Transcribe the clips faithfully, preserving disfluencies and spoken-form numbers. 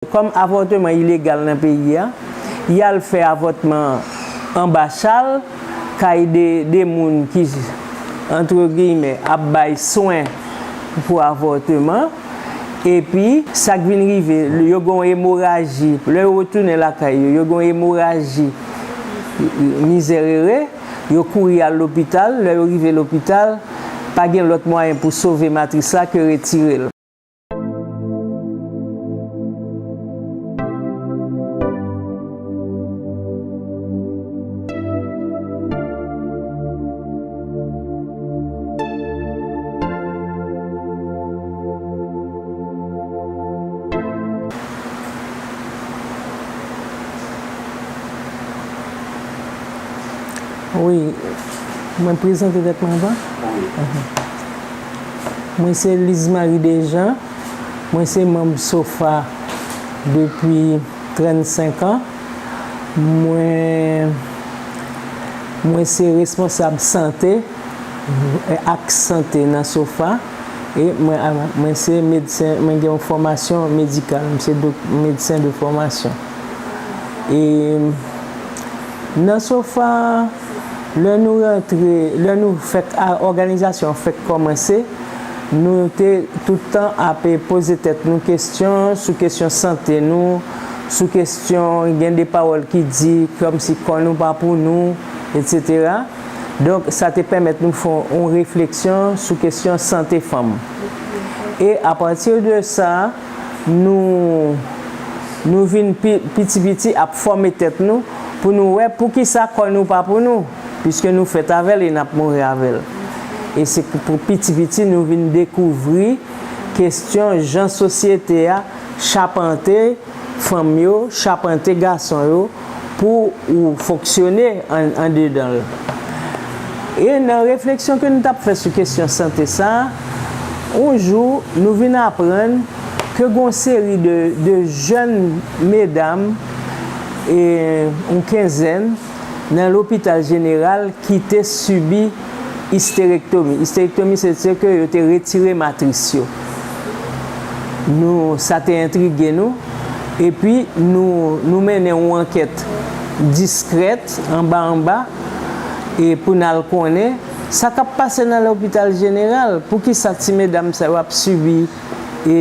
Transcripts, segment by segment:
Kòm avòtman ilegal nan peyi a, y al fè avòtman anba chal, kay de, de moun ki, antre giymen, ap bay swen pou avòtman. Epi, sa k vin rive, yo gen yon emoraji. Lè yo retounen lakay yo, yo gen yon emoraji mizèrere. Yo kouri al lopital. Lè yo rive lopital, pa gen lòt mwayen pou sove matris la ke retire l. Wi, mwen prezante tèt mwen avan. Wi. Mwen se Lise Marie Dejean. Mwen se manm sofa depi trannsenk an. Mwen, mwen se responsab sante, aks sante nan sofa. E mwen, mwen se medsen, mwen gen yon fòmasyon medikal. Mwen se dok-, medsen de fòmasyon. E nan sofa, lè nou rantre, lè nou fèk, a, òganizasyon an fèk kòmanse, nou te tout tan ap poze tèt nou kesyon sou kesyon sante nou, sou kesyon, gen de pawòl ki di kòmsi kò nou pa pou nou, etsetera. Donk, sa te pèmèt nou fè yon refleksyon sou kesyon sante fanm. E apati de sa, nou, nou vin pi, piti piti ap fòme tèt nou pou nou wè poukisa kò nou pa pou nou, piske nou fèt avè l e n ap mouri avè l. E se pou piti piti nou vin dekouvri kesyon jan sosyete a chapante fanm yo, chapante gason yo, pou ou fonksyone an, andedan l. E nan refleksyon ke nou t ap fè sou kesyon sante sa a, yon jou, nou vin aprann ke gen yon seri de, de jèn medam, e, yon kenzèn, nan lopital jeneral ki te sibi isterektomi. Isterektomi, se, se ke yo te retire matris yo. Nou, sa te entrige nou, epi nou, nou mennen yon ankèt diskrèt, anba anba, e pou n al konnen sa k ap pase nan lopital jeneral, poukisa ti medam sa yo ap sibi e,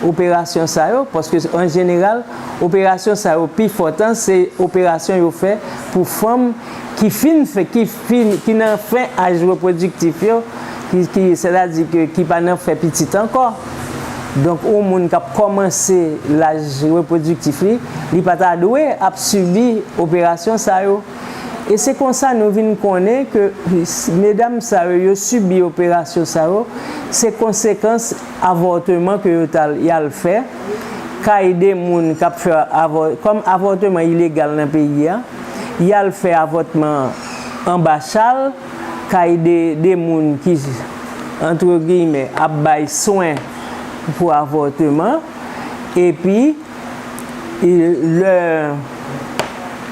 operasyon sa yo, paske an jeneral, operasyon sa yo pi fò tan, se operasyon yo fè pou fanm ki fin fè, ki fin, ki nan fen aj repwodiktif yo, ki, ki, sètadi ke ki pa nan fè pitit ankò. Donk, yon moun k ap kòmanse laj repwodiktif li, li pa ta dwe ap sibi operasyon sa yo. E se konsa nou vin konnen ke medam sa yo, yo sibi operasyon sa yo, se konsekans avòtman ke yo t al, y al fè kay de moun k ap fè avò-, kòm avòtman ilegal nan peyi a, y al fè avòtman anba chal, kay de, de moun ki, antre giymen, ap bay swen pou avòtman. Epi, e, lè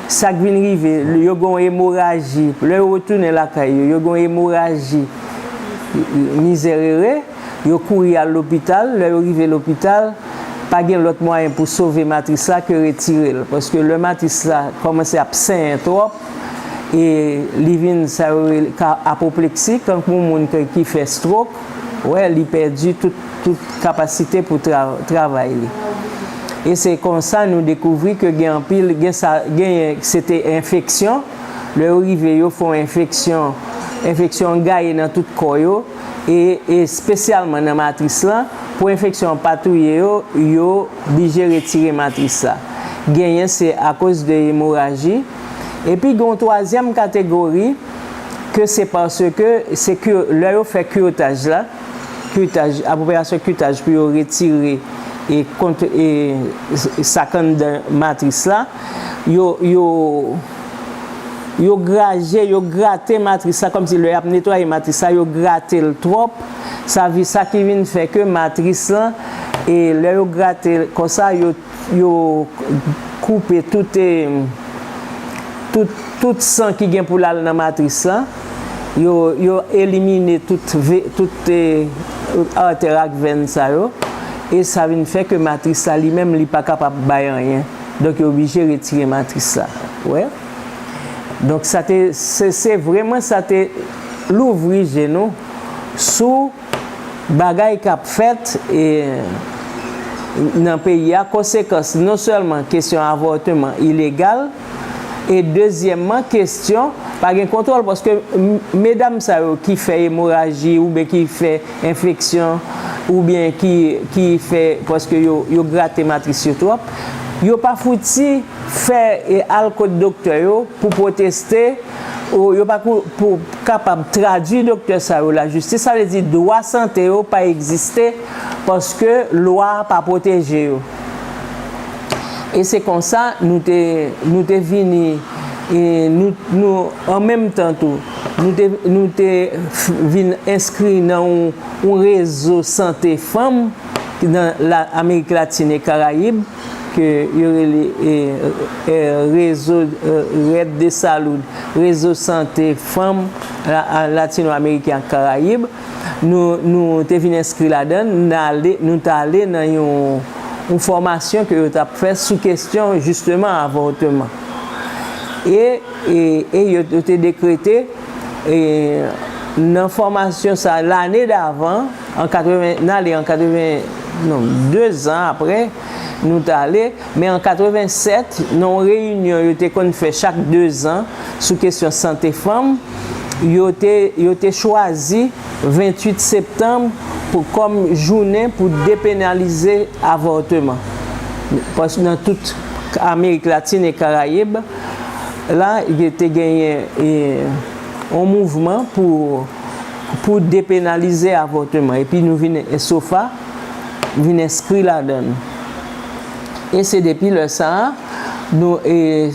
sa k vin rive, yo gen yon emoraji, lè yo retounen lakay yo, yo gen yon emoraji mizèrere, yo kouri al lopital. Lè yo rive lopital, pa gen lòt mwayen pou sove matris la ke retire l, paske lè matris la kòmanse ap senyen twòp, e li vin sa yo rele ka apopleksi, tankou yon moun ke, ki fè stroke, wè, li pèdi tout, tout kapasite pou tra-, travay li. E se konsa nou dekouvri ke gen anpil, gen sa, genyen, se te enfeksyon. Lè yo rive, yo fè yon enfeksyon, enfeksyon an gaye nan tout kò yo, e, e espesyalman nan matris lan. Pou enfeksyon an pa touye yo, yo blije retire matris la. Genyen se akoz de emoraji. Epi gen yon twazyèm kategori, ke se paske se ke lè yo fè kiyotaj la, kiyotaj, ap operasyon kiyotaj pou yo retire e kont-, e s-, sa k anndan matris la, yo, yo, yo graje, yo grate matris la, kòmsi lè y ap netwaye matris la, yo grate l twòp. Sa vi-, sa ki vin fè ke matris lan, e lè yo grate l konsa, yo, yo koupe tout, e, tout, tout san ki gen pou l al nan matris lan. Yo, yo elimine tout ve-, tout, e, atè ak venn sa yo. E sa vin fè ke matris la li menm li pa kapab bay anyen. Donk yo oblije retire matris la. Wè. Donk sa te se, se vrèman sa te louvri je nou sou bagay k ap fèt e nan peyi a, konsekans non sèlman kesyon avòtman ilegal, e dezyèmman kesyon pa gen kontwòl, paske m- medam sa yo ki fè emoraji oubyen ki fè enfeksyon oubyen ki, ki fè paske yo, yo grate matris yo twòp, yo pa fouti fè e al kot doktè yo pou pwoteste, ou yo pa pou, pou kapab tradui doktè sa yo lajistis, sa vle di dwa sante yo pa egziste paske lwa a pa pwoteje yo. E se konsa nou te, nou te vini, e nou, nou an menm tan tou, nou te, nou te vin enskri nan yon, yon rezo sante fanm nan la, Amerik Latin e Karayib, ke yo rele e, e, rezo e, Red de Salud, rezo sante fanm la, latino ameriken ak Karayib. Nou, nou te vin enskri ladan, nou t ale, nou t ale nan yon, yon fòmasyon ke yo t ap fè sou kesyon jisteman avòtman. E, e, e yo, yo te dekrete e, nan fòmasyon sa, lane davan, an katreven, n ale an katreven, non, dezan apre, nou t ale, men an katrevensèt, nan yon reyinyon yo te konn fè chak dezan sou kesyon sante fanm, yo te, yo te chwazi venntuit septanm pou, kòm jounen pou depenalize avòtman. Paske nan tout Amerik Latin e Karayib, la, yo te genyen e, yon mouvman pou, pou depenalize avòtman. Epi nou vin, SOFA vin enskri ladan l. E se depi lè sa a, nou, e,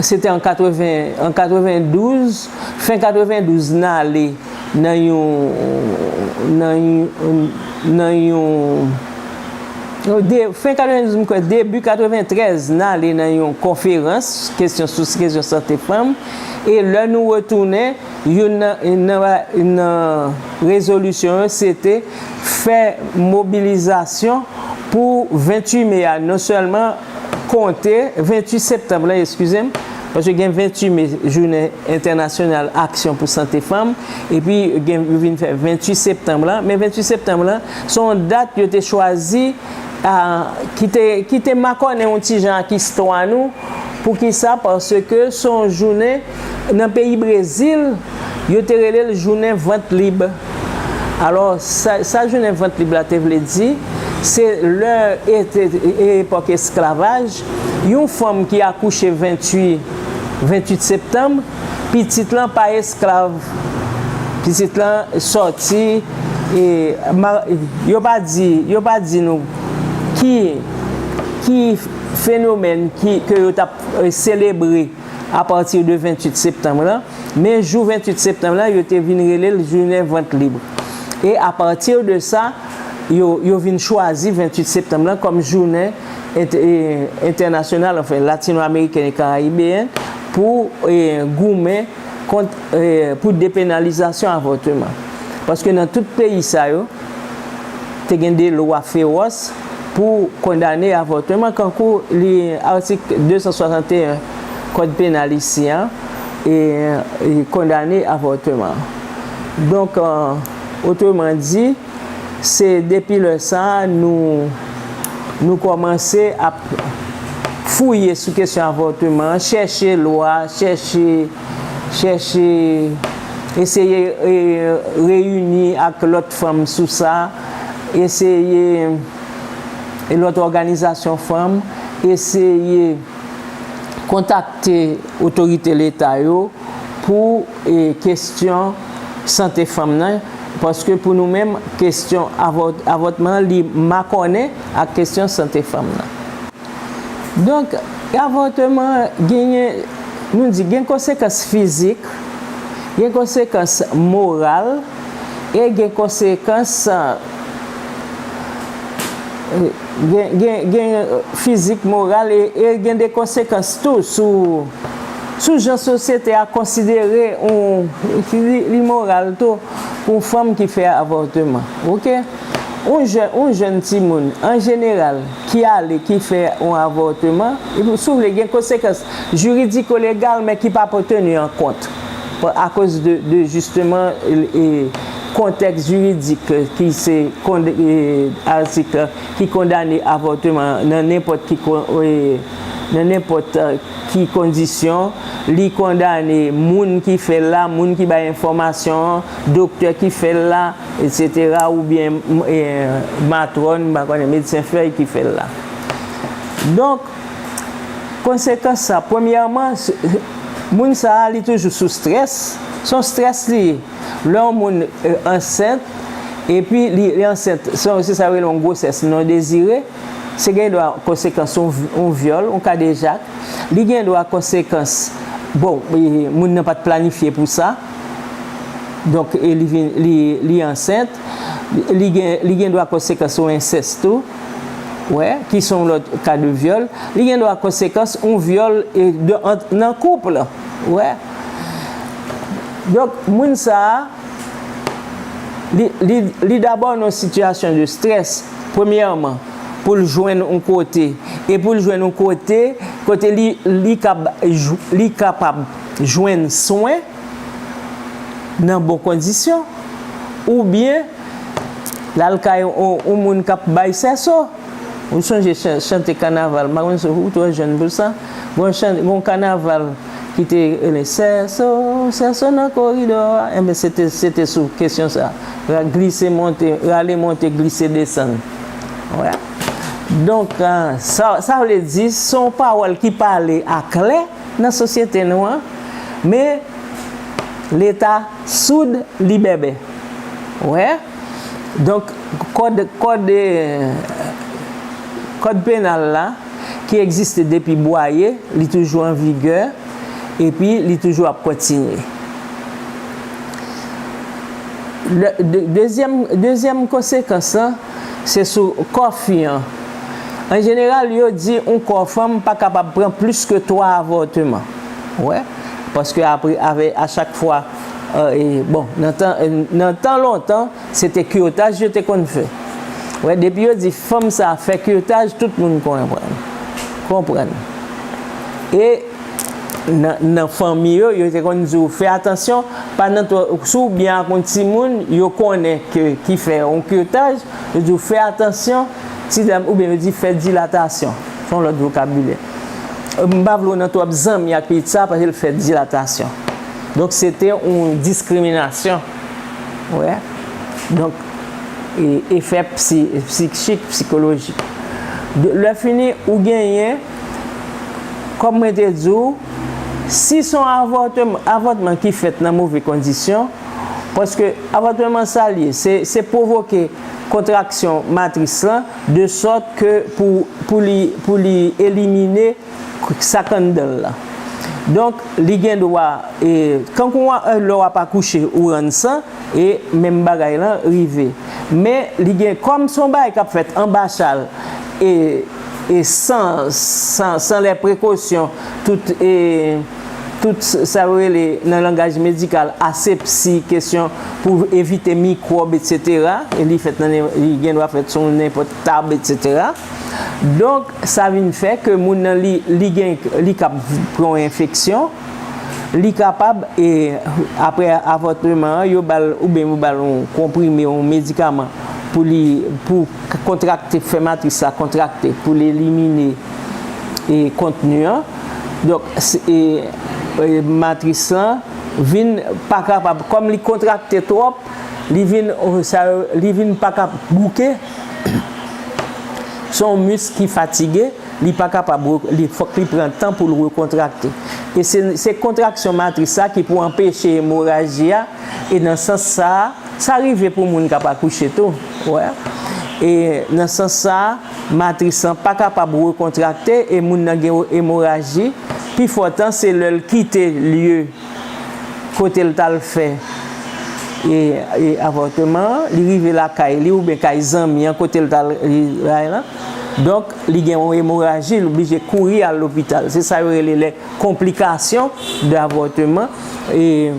se te an katreven, an katrevendouz, fen katrevendouz, n ale nan yon, nan yon, nan yon, de, fen katrevendouz, m kwè, debi katreventrèz, n ale nan yon konferans, kesyon sou kesyon sante fanm, e lè nou retounen, youn nan, nan, nan rezolisyon yo, se te fè mobilizasyon pou venntuit me a, non sèlman konte, venntuit septanm la, eskize m, paske gen venntuit me, jounen entènasyonal aksyon pou sante fanm, epi gen, yo vin fè venntuit septanm la, men venntuit septanm la, se yon dat yo te chwazi, a, ki te, ki te makònen yon ti jan ak istwa nou, poukisa? Paske se yon jounen nan peyi Brezil, yo te rele l jounen vant lib. Alò, sa, sa jounen vant lib la te vle di, se lè e, e, epòk esklavaj, yon fanm ki akouche venntuit, venntuit septanm, pitit lan pa esklav. Pitit lan sòti, e, ma, yo pa di, yo pa di nou ki, ki fenomèn ki, ke yo t ap e, selebre apati de venntuit septanm lan, men jou venntuit septanm lan, yo te vin rele l jounen vant lib. E apati de sa, yo, yo vin chwazi venntuit septanm lan kòm jounen ent, e, entènasyonal, anfen, latino-ameriken e karayibeyen pou e, goumen kont, e, pou depenalizasyon avòtman. Paske nan tout peyi sa yo, te gen de lwa fewòs pou kondane avòtman, kankou li atik de san swasanteyen Kòd penal isi a, e, e kondane avòtman. Donk, e, otreman di, se depi lè sa a nou, nou kòmanse ap fouye sou kesyon avòtman an, chèche lwa, chèche, chèche, eseye, e, reyini ak lòt fanm sou sa, eseye, e lòt òganizasyon fanm, eseye kontakte otorite Leta yo pou, e, kesyon sante fanm nan, paske pou nou menm, kesyon avò, avòtman an, li makònen ak kesyon sante fanm nan. Donk, avòtman genyen, nou di, gen konsekans fizik, gen konsekans moral, e gen konsekans, e, gen, gen, gen fizik, moral, e, e gen de konsekans tou sou, sou jan sosyete a konsidere yon, li, li moral tou pou yon fanm ki fè avòtman. Oke? yon jèn, yon jèn timoun, an jeneral, ki ale, ki fè yon avòtman, si w vle, gen konsekans jiridiko-legal, men ki p ap teni an kont akoz de, de jisteman, e, kontèks jiridik ki se konde, e, atik ki kondane avòtman nan nenpòt ki kon, e, nan nenpòt, e, ki kondisyon, li kondane moun ki fè l la, moun ki bay enfòmasyon an, doktè ki fè l la, etsetera, oubyen, e, matwòn, m pa konnen, medsen fèy ki fè l la. Donk, konsekans sa, premyèman, s-, moun sa a, li toujou sou strès. Se yon strès li ye. Lè yon moun, e, ansent, epi li, li ansent, se, se sa yo rele yon gwosès non dezire, se gen dwa konsekans yon, yon vyòl, yon kadejak. Li gen dwa konsekans, bon, e, moun nan pa t planifye pou sa. Donk, e li vin, li, li ansent. Li gen, li gen dwa konsekans yon ensès tou. Wè, ki se yon lòt ka de vyòl. Li gen dwa konsekans yon vyòl, e, de, ant, nan koup la. Wè. Donk, moun sa a, li, li, li dabò nan yon sitiyasyon de strès, premyèman, pou l jwenn yon kote, e pou l jwenn yon kote, kote li, li kab, li kapab jwenn swen nan bon kondisyon, oubyen l al kay yon, yon moun k ap bay sèso. Ou sonje chan-, chante kanaval, m pa konn si ou twò jèn pou sa. Gon chan-, gon kanaval ki te rele sèso, sèso nan koridò a. Enben, se te, se te sou kesyon sa. Ra-, glise monte, rale monte, glise desann. Wè. Donk, ah, sa, sa vle di, se yon pawòl ki pale aklè nan sosyete nou an, men Leta soud, li bèbè. Wè. Donk, kòd, kòd, eh, kòd penal la, ki egziste depi Bwaye, li toujou an vigè, epi li toujou ap kontinye. Le, de, dezyèm, dezyèm konsekans lan, se sou kò fi an. An jeneral, yo di yon kò fanm pa kapab pran plis ke twa avòtman. Wè, paske apre, avè, a chak fwa, euh, e, bon, nan tan, nan tan lontan, se te kiyotaj yo te konn fè. Wè, depi yo di fanm sa fè kiyotaj, tout moun konprann. Konprann. E nan, nan fanmi yo, yo te konn di w fè atansyon, pa nan twò, si w byen ak yon timoun, yo konnen ke, ki fè yon kiyotaj, yo di w fè atansyon, ti dam, oubyen yo di fè dilatasyon. Se yon lòt vokabilè. M pa vle w nan twòp zanmi ak pitit sa, paske l fè dilatasyon. Donk, se te yon diskriminasyon. Wè. Donk, e, efè psi-, psichik, sikolojik. De, lè fini, ou genyen, kòm mwen te di w, si se yon avòtman, avòtman ki fèt nan move kondisyon, paske avòtman sa l ye, se, se pwovoke kontraksyon matris lan, de sòt ke pou, pou li, pou li elimine sa k anndan l lan. Donk, li gen dwa, e, kankou w, e, lè w ap akouche, ou rann san, e menm bagay lan rive. Men, li gen, kòm se yon bagay k ap fèt anba chal, e, e san, san, san lè prekosyon, tout, e, tout sa yo rele nan langaj medikal, asepsi, kesyon pou evite mikwòb, etsetera. E li fèt nan, li gen dwa fèt sou nenpòt tab, etsetera. Donk, sa vin fè ke moun nan li, li gen, li kab pran yon enfeksyon, li kapab, e, apre avòtman an, yo ba l, oubyen yo ba l yon konprime, yon medikaman pou li, pou k-, kontrakte, fè matris la kontrakte, pou l elimine, e, kontni an. Donk, se, e, e, matris lan vin pa kapab, kòm li kontrakte twòp, li vin, o, sa, li vin pa kap bouke. Se yon mis ki fatige, li pa kapab re-, li, fòk li pran tan pou l rekontrakte. E se, se kontraksyon matris la ki pou anpeche emoraji a, e nan sans sa a, sa rive pou moun k ap akouche tou, wè. E nan sans sa a, matris lan pa kapab rekontrakte e moun nan gen emoraji. Pifò tan, se lè l kite lye kote l t al fè, e, e, avòtman an, li rive lakay li oubyen kay zanmi an kote l t al, li, bay lan. Donk, li gen yon emoraji, li oblije kouri al lopital. Se sa yo rele lè konplikasyon de avòtman, e,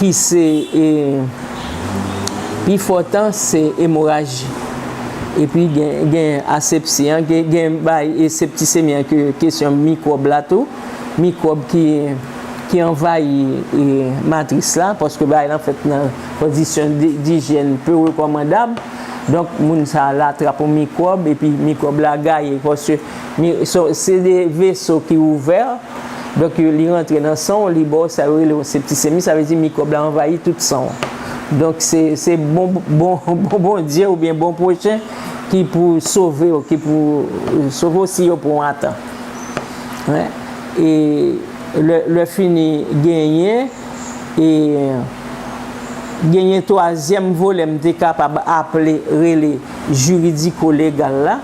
ki se, e, pifò tan se emoraji. Epi gen, gen asepsi an, gen, gen bay e septisemi an ke kesyon mikwòb la tou. Mikwòb ki, ki anvayi e matris la, paske bagay lan fèt nan kondisyon di- dijyèn pe rekòmandab. Donk, moun sa a la trap yon mikwòb, epi mikwòb la gaye, paske mi- so- se de veso ki ouvè, donk, yo- li rantre nan san w, li ba w sa yo rele yon septisemi, sa vle di mikwòb la anvayi tout san w. Donk, se, se bon, bon, bon Bondye oubyen bon pwochen ki pou sove w, ki pou sove w si yo pran w atan. Wi. E lè, lè fini genyen, e genyen twazyèm volè m te kapab aple, rele jiridiko-legal la,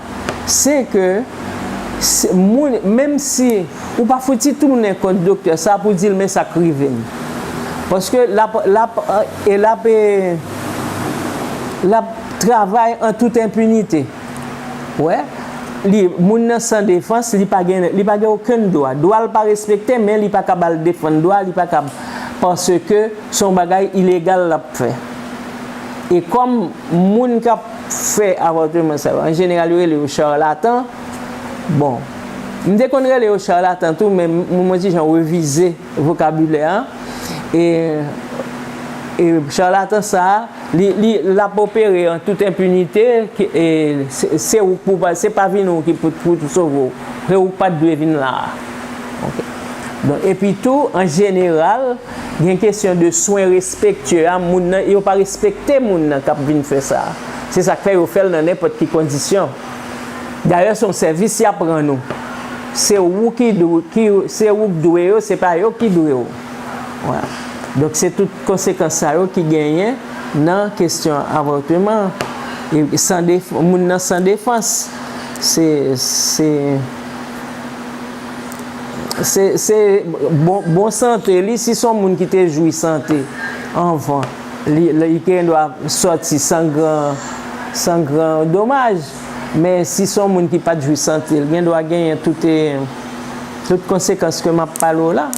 se ke se- moun, menm si ou pa fouti tounen kont doktè sa pou di l men sa k rive m. Paske l ap, l ap, e l ap, e, l ap travay an tout enpinite. Wè, li, moun nan san defans, li pa gen, li pa gen okenn dwa. Dwa l pa respekte, men li pa kab al defann dwa, li pa kab, paske se yon bagay ilegal l ap fè. E kòm moun k ap fè avòtman sa yo, an jeneral, yo rele yo charlatan, bon, m te konn rele yo charlatan tou, men m, m, mwen ti jan revize vokabilè an. E, e charlatan sa a, li, li, l ap opere an tout enpinite, ki- e, se, se ou k pou pa- se pa vin ou ki pou, pou sove w. Se ou k pa t dwe vin la a. Ok. Donk, epi tou, an jeneral, gen kesyon de swen respektye a, moun nan, yo pa respekte moun nan k ap vin fè sa a. Se sa k fè yo fè l nan nenpòt ki kondisyon. Dayè, se yon sèvis y ap rann ou. Se ou ki dwe, ki, se ou k dwe yo, se pa yo ki dwe ou. Wè. Donk, se tout konsekans sa yo ki genyen nan kesyon avòtman. E san def- moun nan san defans. Se, se, se, se bon, bon sante li, si se yon moun ki te jwi sante anvan, li, li gen dwa sòti san gran, san gran domaj. Men si se yon moun ki pa t jwi sante, li gen dwa genyen tout, e, tout konsekans ke m ap pale w la.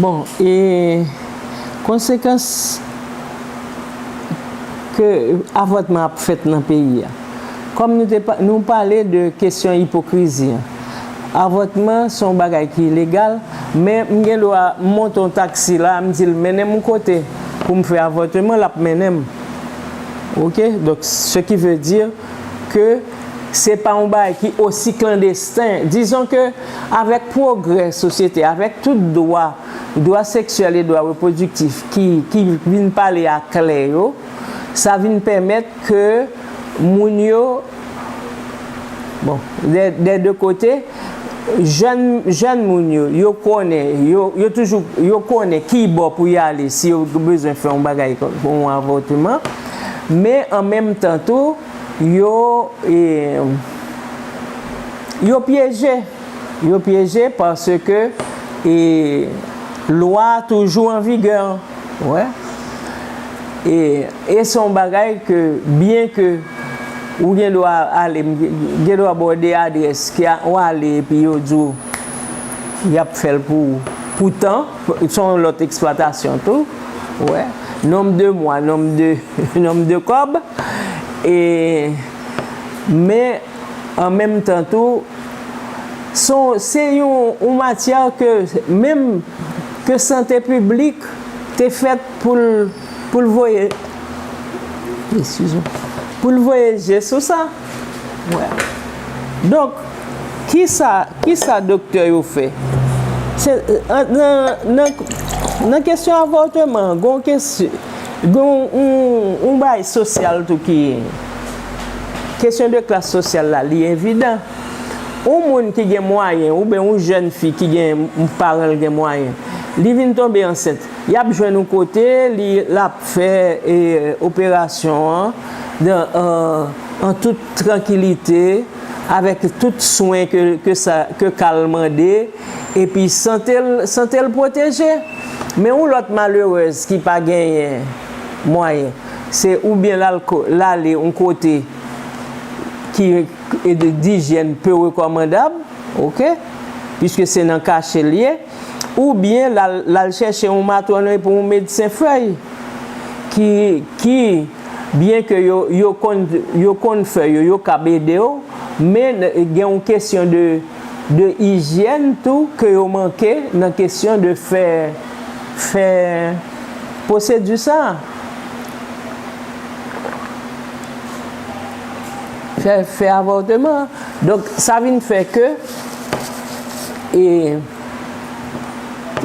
Bon, e konsekans ke avòtman ap fèt nan peyi a. Kòm nou te pa- nou pale de kesyon ipokrizi an. Avòtman se yon bagay ki ilegal, men m gen dwa monte yon taksi la, m di l mennen m yon kote pou m fè avòtman, l ap mennen m. Ok? Donk, ce qui veut dire ke se pa yon bagay ki osi klandesten. Dizon ke avèk pwogrè sosyete, avèk tout dwa, dwa seksyèl e dwa repwodiktif ki, ki vin pale a klè yo, sa vin pèmèt ke moun yo, bon, dè, dè de kote, jèn, jèn moun yo, yo konnen, yo, yo toujou, yo konnen ki bò pou y ale si yo bezwen fè yon bagay kon, kon yon avòtman. Men an menm tan tou, yo, e, yo pyeje. Yo pyeje paske, e, lwa a toujou an vigè. Wè. E, e se yon bagay ke, byen ke ou gen dwa ale, m gen dwa ba w de adrès ke a- w ale epi yo di w y ap fè l pou, pou tan, se yon lòt eksplwatasyon tou. Wè. Nonb de mwa, nonb de, nonb de kòb. E, men, an menm tan tou, se yon, se yon, yon matyè ke menm ke sante piblik te fèt pou l, pou l voye, eskize m, pou l voye je sou sa. Wè. Donk, kisa, kisa doktè yo fè? Se, an, nan, nan, nan kesyon avòtman, gon kesyon, gon yon, yon bagay sosyal tou ki, kesyon de klas sosyal la, li evidan. Yon moun ki gen mwayen, oubyen yon jèn fi ki gen, paran l gen mwayen, li vin tonbe ansent, y ap jwenn yon kote, li, l ap fè, e, operasyon an, dan, an, an tout trankilite, avèk tout swen ke, ke sa, ke ka l mande, epi sante l, sante l pwoteje. Men yon lòt malerèz ki pa genyen mwayen, se oubyen l al ko- l ale yon kote ki, e, de- dijyèn pe rekòmandab, ok, piske se nan kache l ye, oubyen l al, l al chèche yon matwòn epi yon medsen fèy ki, ki Byen ke yo, yo konn, yo konn fè yo, yo kab ede w, men gen yon kesyon de, de ijyèn tou ke yo manke nan kesyon de fè, fè pwosedi sa a. Fè, fè avòtman. Donk, sa vin fè ke, e,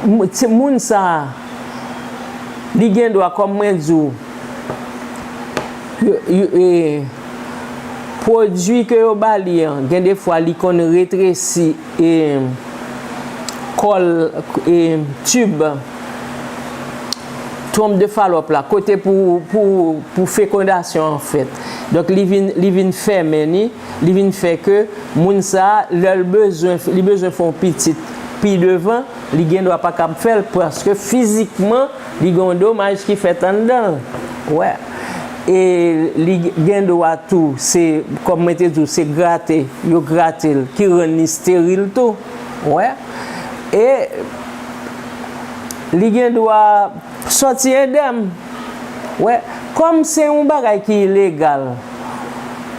m-, ti moun sa a, li gen dwa, kòm mwen di w, yo, yo, e, pwodui ke yo ba li an, gen de fwa li konn retresi, e, kòl, e, tib, twonp de Falòp la, kote pou, pou, pou fekondasyon an fèt. Donk, li vin, li vin fèmen ni, li vin fè ke moun sa a, lè l bezwen, li bezwen fè yon pitit pi devan, li gen dwa pa kab fè l, paske fizikman, li gen yon domaj ki fèt anndan l. Wè. E li gen dwa tou, se, kòm mwen te di w, se grate, yo grate l, ki rann li esteril tou. Wè. E li gen dwa sòti endèm. Wè. Kòm se yon bagay ki ilegal,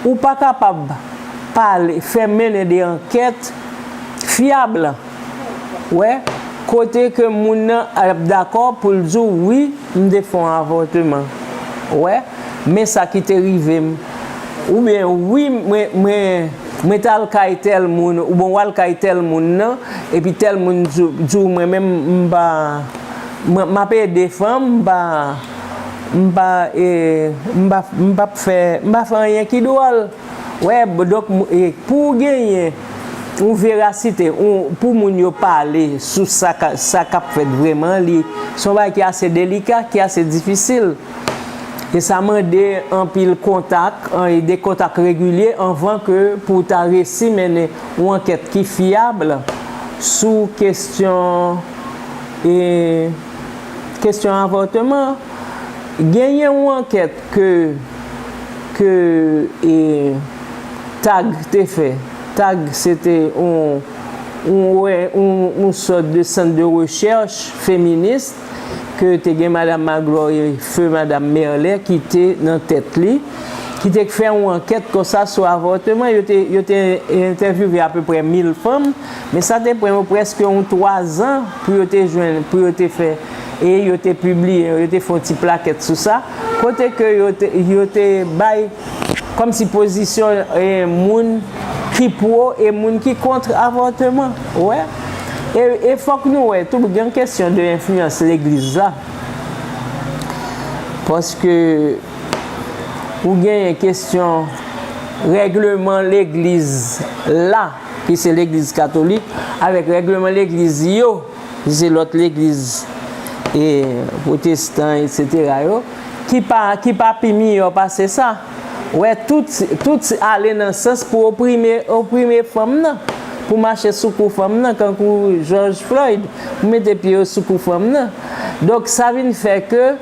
ou pa kapab pale, fè mennen de ankèt fyab. Wè, kote ke moun nan ap dakò pou l di w, wi, m te fè yon avòtman. Wè, men sa ki te rive m. Oubyen, wi, mwen, mwen, mwen t al kay tèl moun, oubyen w al kay tèl moun nan, epi tèl moun di, di w, mwen menm, m pa, mwen, m ap ede fanm, m pa, m pa, e, m pa, m p ap fè, m pa fè anyen ki dwòl. Wè, b-, donk, m-, e, pou w genyen yon verasite, yon, pou moun yo pale sou sa ka, sa k ap fèt vrèman, li, se yon bagay ki ase delika, ki ase difisil. E sa mande anpil kontak, an, e de kontak regilye anvan ke pou w ta resi mennen yon ankèt ki fyab sou kesyon, e, kesyon avòtman. Genyen yon ankèt ke, ke, e, TAG te fè. TAG, se te yon, yon, yon, yon sòt de sant de rechèch feminis ke te gen Madam Magloire e Feu Madam Merlet ki te nan tèt li, ki te fè yon ankèt konsa sou avòtman. Yo te, yo te entèvyouve apeprè mil fanm, men sa te pran yo prèske yon twazan pou yo te jwenn, pou yo te fè, e yo te pibliye, yo te fè yon ti plakèt sou sa, kote ke yo te, yo te bay kòmsi pozisyon, e, moun ki pwo e moun ki kont avòtman. Wè. E, e fòk nou wè, tou gen kesyon de enfliyans legliz la. Paske ou genyen kesyon règleman legliz la, ki se legliz katolik, avèk règleman legliz yo, ki se lòt legliz, e, pwotestan, etsetera yo, ki pa, ki pa pi miyò pase sa. Wè, tout, tout ale nan sans pou oprime, oprime fanm nan, pou mache sou kou fanm nan, kankou George Floyd, pou mete pye yo sou kou fanm nan. Donk, sa vin fè ke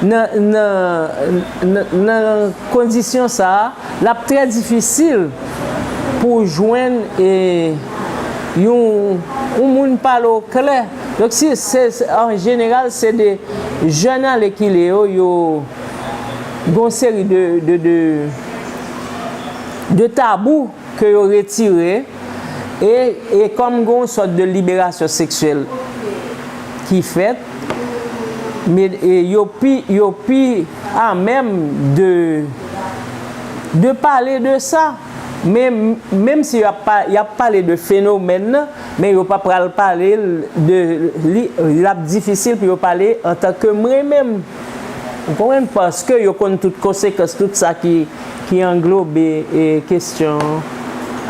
nan, nan, nan, nan kondisyon sa a, l ap trè difisil pou w jwenn, e, yon, yon moun pale w klè. Donk, si, se, se, an jeneral, se de jèn ale ki le yo, yo gen yon seri de, de, de, de tabou ke yo retire, e, e kòm gen yon sòt de liberasyon seksyèl ki fèt, men, e, yo pi, yo pi amèm de, de pale de sa. Men, menm si y ap pa, y ap pale de fenomèn nan, men yo pa pral pale l de li, l ap difisil pou yo pale antanke mwen menm. Ou konprann? Paske yo konn tout konsekans, tout sa ki, ki anglobe, e, kesyon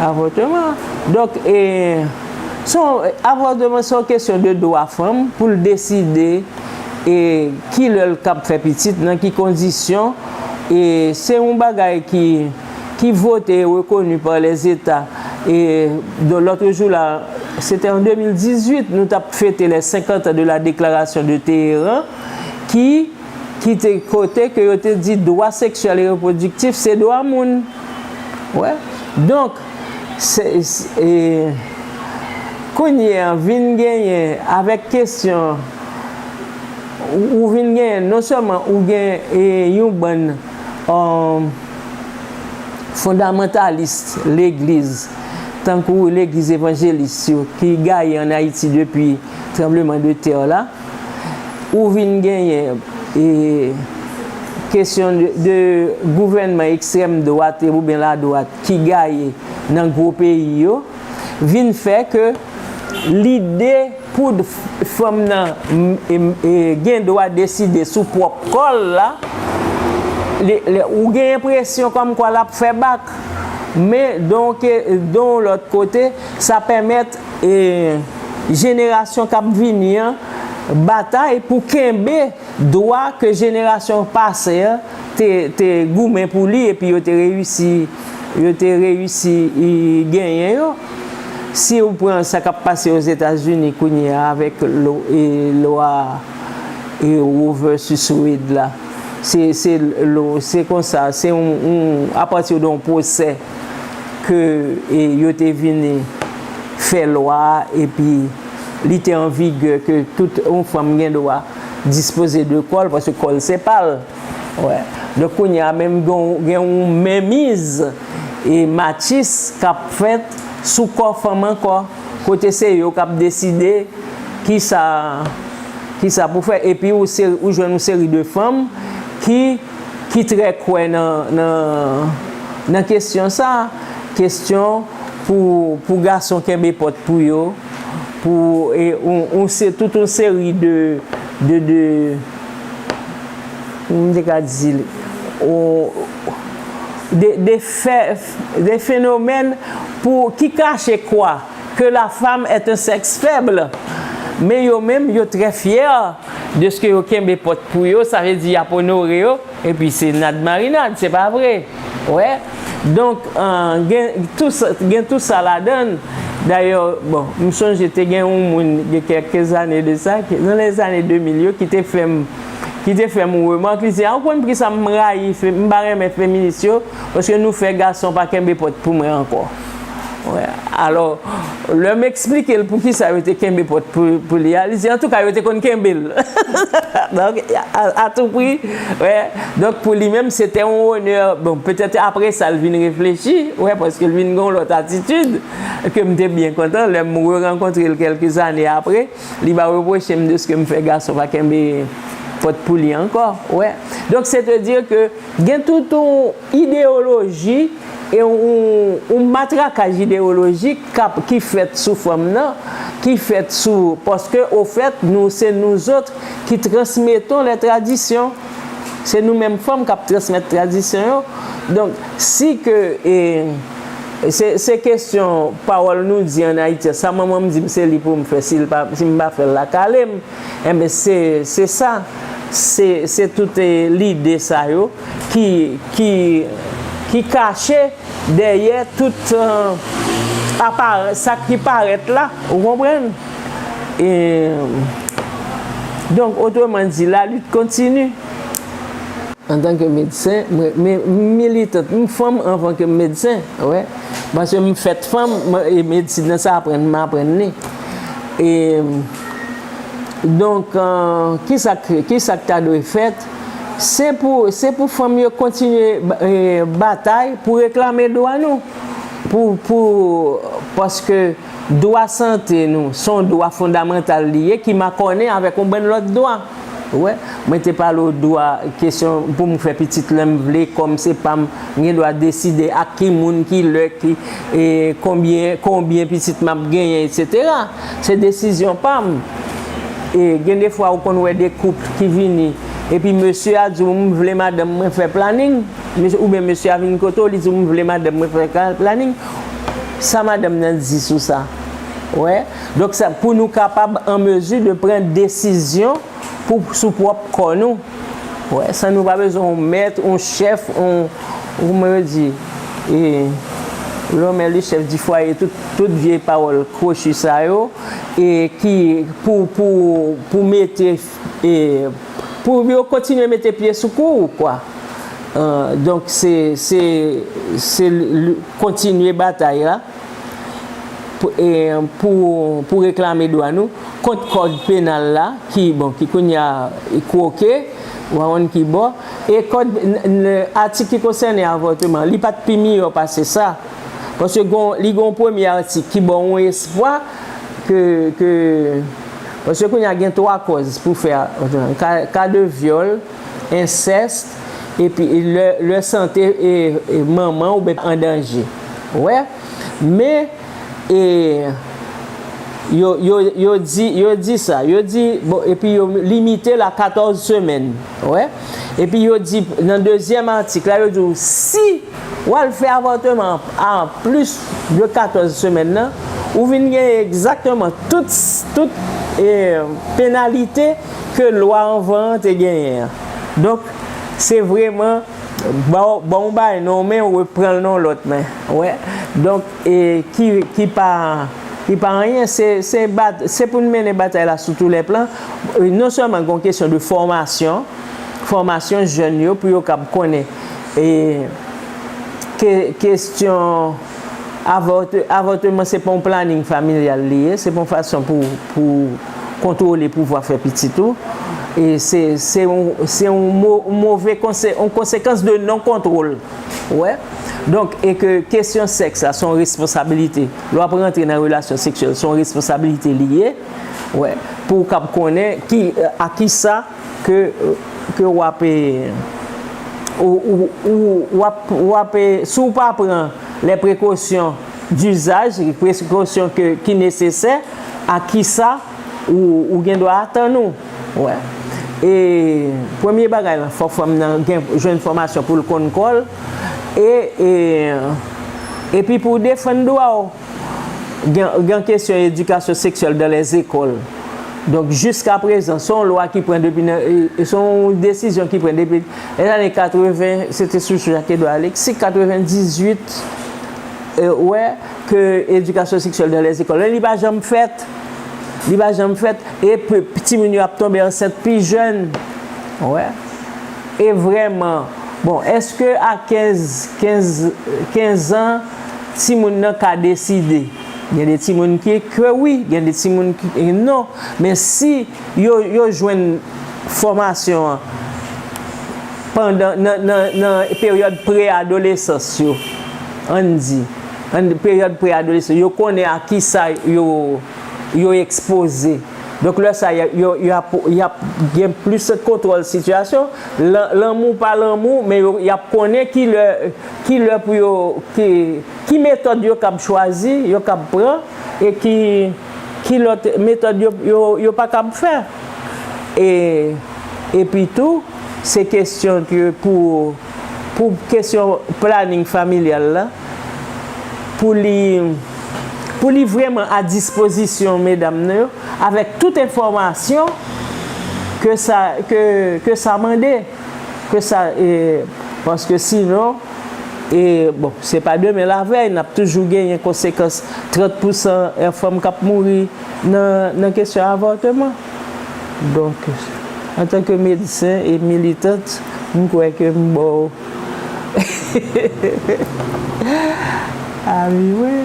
avòtman. Donk, e, se yon, avòtman se yon kesyon de dwa fanm pou l deside, e, ki lè l kab fè pitit, nan ki kondisyon, e se yon bagay ki, ki vote e rekoni pa lèzeta. E, de, lòt jou la, se te an de mil dizuit, nou t ap fete les cinquante ans de la Déclaration de Téhéran, ki ki te kote ke yo te di dwa seksyèl e repwodiktif se dwa moun. Wè. Donk, se, se, e, kounye a, vin genyen avèk kesyon, ou, ou vin genyen, non sèlman ou gen, e, yon bann um, fondamantalis legliz, tankou legliz evanjelis yo, ki gaye ann Ayiti depi tranbleman de tè la, ou vin genyen, e, kesyon de, de gouvènman ekstrèm dwat e oubyen ladwat ki gaye nan gwo peyi yo, vin fè ke lide pou d-, fanm nan, m, e, e, gen dwa deside sou pwòp kò l la, li, li, ou gen enpresyon kòmkwa l ap fè bak. Men, donk, e, de yon lòt kote, sa pèmèt, e, jenerasyon k ap vini an batay pou kenbe dwa ke jenerasyon pase an te, te goumen pou li, epi yo te reyisi, yo te reyisi, e, genyen yo. Si w pran sa k ap pase Ozetazini kounye a avèk lo-, e, lwa, e, Roe versus Wade la, se, se lo-, se konsa, se yon, yon, apati de yon pwosè ke, e, yo te vini fè lwa a, epi li te an vigè ke tout yon fanm gen dwa dispoze de kò l, paske kò l se pa l. Wè. Donk, kounye a menm, gen, gen yon menmiz, e, matchis k ap fèt sou kò fanm ankò, kote se yo k ap deside kisa, kisa pou fè. Epi ou se, ou jwenn yon seri de fanm ki, ki trè kwè nan, nan, nan kesyon sa, kesyon pou, pou gason kenbe pòt pou yo, pou, e, on, on se, tout yon seri de, de, de, m te ka di, o, de, de fè, de fenomèn pou, ki kache kwa? Que la femme est un sexe faible. Men yo menm, yo trè fyè de ce que yo kenbe pòt pou yo, sa vle di y ap onore yo, epi se nad marinad, se pa vre. Wè. Donk, euh, gen tout sa, gen tout sa ladan l. Dayè, bon, m sonje te gen yon moun, gen kèlke zane de sa, ke nan lèzane de mil yo, ki te fè m, ki te fè m yon remak, li di, a, ou konn poukisa m rayi, fe-, m pa renmen feminis yo, paske nou fè gason pa kenbe pòt pou mwen ankò. Wè. Alò, lè m eksplike l poukisa yo te kenbe pòt pou, pou li a, li di, antouka, yo te konn kenbe l. Donk, a, a tou pri, wè. Donk, pou li menm, se te yon onè. Bon, petèt apre sa, l vin reflechi, wè, paske l vin gen yon lòt atitid, ke m te byen kontan. Lè m rerankontre l kèlke zane apre, li pa repwoche m de ce que m fè gason pa kenbe pòt pou li ankò, wè. Donk, se te di ke gen tout yon ideyoloji e yon, yon matrakaj ideyolojik k ap, ki fèt sou fanm nan, ki fèt sou, paske, ofèt, nou, se nous autres qui transmettons les traditions. Se nou menm fanm k ap transmèt tradisyon yo. Donk, si ke, e, se, se kesyon pawòl nou di ann Ayiti, sa manman m di m se li pou m fè, si l pa, si m pa fè l, l a kale m. Enben, se, se sa. Se, se tout, e, lide sa yo ki, ki, ki kache dèyè tout, e, apa-, sa ki parèt la, ou konprann? E, donk, otreman di, la lutte continue. Antanke medsen, mwen, mwen, m militant, m fanm anvan ke m medsen, wè. Paske m fèt fanm, mwen, e medsin nan, sa aprann m aprann li. E, donk, e, kisa k, kisa k ta dwe fèt? Se pou, se pou fanm yo kontinye, e, batay pou reklame dwa nou. Pou, pou, paske dwa sante nou, se yon dwa fondamantal li ye ki makònen avèk yon bann lòt dwa. Ou wè, mwen te pale w dwa, kesyon pou m fè pitit lè m vle, kò m se pa m, m gen dwa deside ak ki moun, ki lè, ki, e, konbyen, konbyen pitit m ap genyen, etsetera. Se desizyon pa m. E gen de fwa ou konn wè de koup ki vini, epi mesye a di w, "M vle madanm mwen fè planin." Mesye, oubyen mesye a vin kote w, li di w, "M vle madanm mwen fè ka-, planin." Sa madanm nan di sou sa? Wè. Donk, sa, pou nou kapab an mezi de pran desizyon pou, sou pwòp kò nou. Wè, san nou pa bezwen yon mèt, yon chèf, yon, kòman yo di, e, l'homme est le chef du foyer, tout, tout vye pawòl kwochi sa yo, e ki, pou, pou, pou mete, e, pou yo kontinye mete pye sou kou ou, kwa. E, donk, se, se, se l-, l-, kontinye batay la pou, e, pou, pou reklame dwa nou kont kòd penal la, ki, bon, ki kounye a kwoke, ou pa konn ki bò, E kòd, n- n- atik ki konsène avòtman, li pa t pi miyò pase sa. Paske gon, li gon premye atik ki ba w yon espwa ke, ke, paske kounye a gen twa kòz pou fè avòtman. Ka, ka de vyòl, ensès, epi lè, lè sante e, e manman oubyen an danje. Ou wè? Men, e, yo, yo, yo di, yo di sa, yo di, bon, epi yo limite l a katòz semèn. Ou wè? Epi yo di, nan dezyèm atik la, yo di w, si w al fè avòtman a plis de katòz semèn nan, ou vin gen egzakteman tout, tout, e, penalite ke lwa anvan an te genyen an. Donk, se vrèman ba w, ba w yon bagay nan yon men, ou reprann l nan yon lòt men. Ou wè? Donk, e, ki, ki pa, ki pa anyen, se, se bat, se pou n mennen batay la sou tou lè plan. E, non sèlman gen yon kesyon de fòmasyon, fòmasyon jèn yo pou yo kab konnen, e, ke, kesyon avòte, avòtman se pa yon planin familyal li ye, se pa yon fason pou, pou kontwole pouvwa fè pitit ou. E se, se yon, se yon mo- move konse- yon konsekans de non kontwòl. Ou wè? Donk, e ke kesyon sèks la, se yon responsabilite. Lè w ap rantre nan relasyon seksyèl, se yon responsabilite li ye. Ou wè? Pou w kab konnen ki, a kisa ke, ke w ap, e, ou, ou, ou, w ap, w ap, e, si w pa pran les précautions d'usage, prekosyon ke, ki nesesè, a kisa ou, ou gen dwa atann ou. Wè. E premye bagay la, fòk fanm nan gen, jwenn fòmasyon pou l konn kò l. E, e, epi pou w defann dwa w. Gen, gen kesyon edikasyon seksyèl dans les écoles. Donk, jiska prezan, se yon lwa ki pran depi nan, e, se yon desizyon ki pran depi lèzane katreven, se te sou Jacques Edouard Alexis, katrevendizuit, e, wè, ke edikasyon seksyèl dans les écoles. Men li pa janm fèt. Li pa janm fèt. E pe- timoun yo ap tonbe ansent pi jèn. Wè. E vrèman, bon, èske a kenz, kenz, kenz an, timoun nan ka deside? Gen de timoun ki ke wi, gen de timoun ki non. Men si yo, yo jwenn fòmasyon an pandan, nan, nan, nan peryòd pre-adolesans yo, ann di, ann, peryòd pre-adolesans, yo konnen a kisa yo, yo ekspoze. Donk, lè sa, y a- yo, y ap, y ap gen plis kontwòl sitiyasyon. Lan- lanmou pa lanmou, men yo, y ap konnen ki lè, ki lè pou yo, ki, ki metòd yo kab chwazi, yo kab pran, e ki, ki lòt metòd yo, yo, yo pa kab fè. E, epi tou, se kesyon ke pou, pou kesyon planin familyal la, pou li, pou li vrèman a dispozisyon medam nan yo, avèk tout enfòmasyon ke sa, ke, ke sa mande, ke sa, e, paske sinon, e, bon, se pa demen lavèy, n ap toujou genyen konsekans trant pousan fanm k ap mouri nan, nan kesyon avòtman. Donk, antanke medsen e militant, m kwè ke m ba w avi, wi.